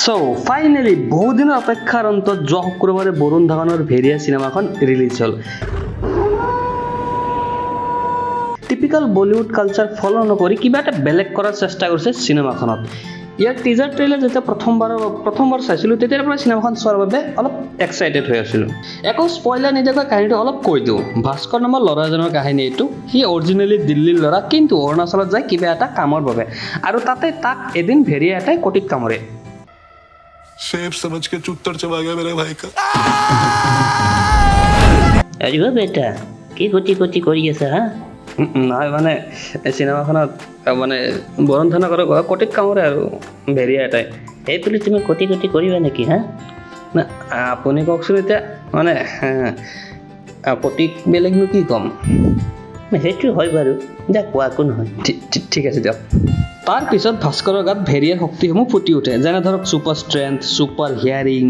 চ' finally বহুদিনৰ অপেক্ষাৰ অন্তত যোৱা শুক্ৰবাৰে বৰুণ ধাৱানৰ ভেৰিয়া চিনেমাখন ৰিলিজ হ'ল। টিপিকেল বলিউড কালচাৰ ফ'ল' নকৰি কিবা এটা বেলেগ কৰাৰ চেষ্টা কৰিছে চিনেমাখনত। ইয়াৰ টিজাৰ ট্ৰেইলাৰ যেতিয়া প্ৰথমবাৰ চাইছিলোঁ, তেতিয়াৰ পৰা চিনেমাখন চোৱাৰ বাবে অলপ এক্সাইটেড হৈ আছিলোঁ। একো স্পইলাৰ নিদিয়াকৈ কাহিনীটো অলপ কৈ দিওঁ। ভাস্কৰ নামৰ ল'ৰা এজনৰ কাহিনী এইটো। সি অৰিজিনেলি দিল্লীৰ ল'ৰা, কিন্তু অৰুণাচলত যায় কিবা এটা কামৰ বাবে আৰু তাতে তাক এদিন ভেৰিয়া এটাই কটিত কামোৰে। सेब समझ के चुत्तर चबा गया मेरे भाई का। আৰে অ' বেটা, কি কটি কটি কৰি আছা হা? নহয়, মানে এই চিনেমাখনত মানে বৰুণ ধাৱনক কটিত কামোৰে আৰু ভেৰিয়া এটাই। সেই বুলি তুমি কটি কটি কৰিবা নেকি হা? না, আপুনি কওকচোন এতিয়া, মানে কটিক বেলেগনো কি ক'ম? সেইটো হয় বাৰু, দে কোৱা, একো নহয়। ঠিক আছে দিয়ক। তাৰপিছত ভাস্কৰৰ গাত ভেৰিয়াৰ শক্তিসমূহ ফুটি উঠে, যেনে ধৰক super strength, super hearing,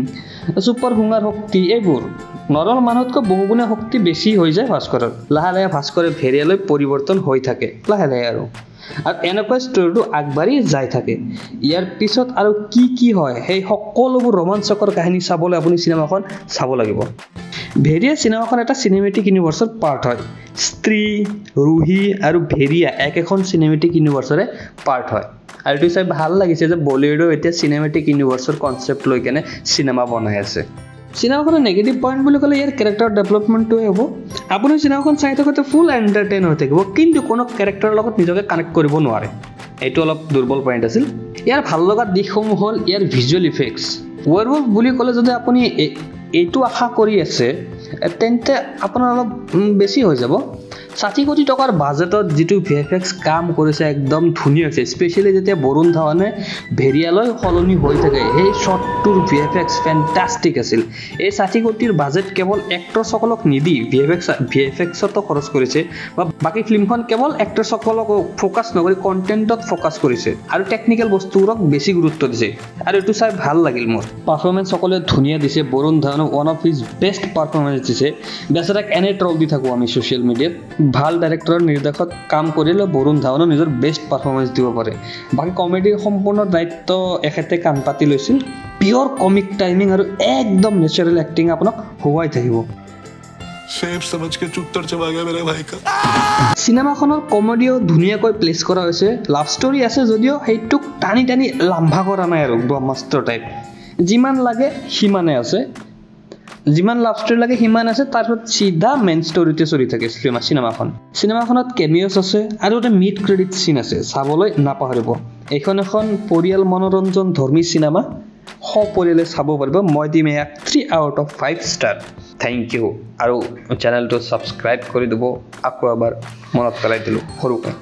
super শুঙাৰ শক্তি। এইবোৰ নৰ্মেল মানুহতকৈ বহুগুণে শক্তি বেছি হৈ যায় ভাস্কৰৰ। লাহে লাহে ভাস্কৰে ভেৰিয়ালৈ পৰিৱৰ্তন হৈ থাকে লাহে লাহে আৰু আৰু এনেকৈ ষ্টৰিটো আগবাঢ়ি যাই থাকে। ইয়াৰ পিছত আৰু কি কি হয়, সেই সকলোবোৰ ৰোমাঞ্চকৰ কাহিনী চাবলৈ আপুনি চিনেমাখন চাব লাগিব। ভেৰিয়া চিনেমাখন এটা চিনেমেটিক ইউনিভাৰ্চৰ পাৰ্ট হয়। স্ত্ৰী, ৰুহি আৰু ভেৰিয়া একেখন চিনেমেটিক ইউনিভাৰ্চৰে পাৰ্ট হয়। আৰু এইটো চাই ভাল লাগিছে যে বলিউডেও এতিয়া চিনেমেটিক ইউনিভাৰ্চৰ কনচেপ্ট লৈ কেনে চিনেমা বনাই আছে। চিনেমাখনৰ নিগেটিভ পইণ্ট বুলি ক'লে ইয়াৰ কেৰেক্টাৰ ডেভেলপমেণ্টটোৱে হ'ব। আপুনি চিনেমাখন চাই থাকোঁতে ফুল এণ্টাৰটেইন হৈ থাকিব, কিন্তু কোনো কেৰেক্টাৰৰ লগত নিজকে কানেক্ট কৰিব নোৱাৰে। এইটো অলপ দুৰ্বল পইণ্ট আছিল। ইয়াৰ ভাল লগা দিশসমূহ হ'ল ইয়াৰ ভিজুৱেল ইফেক্টছ। ৱেৰৱল্ফ বুলি ক'লে যদি আপুনি এইটো আশা কৰি আছে, তেন্তে আপোনাৰ অলপ বেছি হৈ যাব। 60 কোটি টকাৰ বাজেটত যিটো ভিএফএক্স কাম কৰিছে, একদম ধুনীয়া হৈছে। স্পেচিয়েলি যেতিয়া বৰুণ ধাৱানে ভেৰিয়ালৈ সলনি হৈ থাকে, সেই শ্বটটোৰ ভিএফএক্স ফেণ্টাষ্টিক আছিল। এই 60 কোটিৰ বাজেট কেৱল এক্টৰসকলক নিদি ভিএফএক্সতো খৰচ কৰিছে বা বাকী ফিল্মখন কেৱল এক্টৰসকলক ফ'কাছ নকৰি কণ্টেণ্টত ফ'কাছ কৰিছে আৰু টেকনিকেল বস্তুবোৰক বেছি গুৰুত্ব দিছে আৰু এইটো চাই ভাল লাগিল মোৰ। পাৰফৰ্মেঞ্চ সকলোৱে ধুনীয়া দিছে। Varun ধাৱানে one of his best performance দিছে। বেচেৰাক এনেই ট্ৰল দি থাকোঁ আমি ছ'চিয়েল মিডিয়াত। ভাল ডাইৰেক্টৰৰ নিৰ্দেশত কাম কৰিলে বৰুণ ধাৱানেও নিজৰ বেষ্ট পাৰফৰ্মেঞ্চ দিব পাৰে। বাকী কমেডিৰ সম্পূৰ্ণ দায়িত্ব এখেতে কাণ পাতি লৈছিল। পিয়'ৰ কমিক টাইমিং আৰু একদম নেচাৰেল এক্টিং আপোনাক হহুৱাই থাকিব। सेब समझ के चुत्तर चबा गया मेरे भाई का। চিনেমাখনৰ কমেডিও ধুনীয়াকৈ প্লেচ কৰা হৈছে। লাভ ষ্টৰী আছে যদিও সেইটোক টানি টানি লাম্ভা কৰা নাই আৰু ব্ৰহ্মাস্ত্ৰ টাইপ। যিমান লাগে সিমানে আছে, যিমান লাভ ষ্টৰী লাগে সিমান আছে। তাৰপিছত চিধা মেইন ষ্টৰীতে চলি থাকে চিনেমাখন। চিনেমাখনত কেমিঅ'ছ আছে আৰু এটা মিড ক্ৰেডিট চিন আছে, চাবলৈ নাপাহৰিব। এইখন এখন পৰিয়াল মনোৰঞ্জন ধৰ্মী চিনেমা, সপৰিয়ালে চাব পাৰিব। মই দিম ইয়াক 3 out of 5 star। Thank you আৰু চেনেলটো ছাবস্ক্ৰাইব কৰি দিব, আকৌ এবাৰ মনত পেলাই দিলোঁ সৰুকৈ।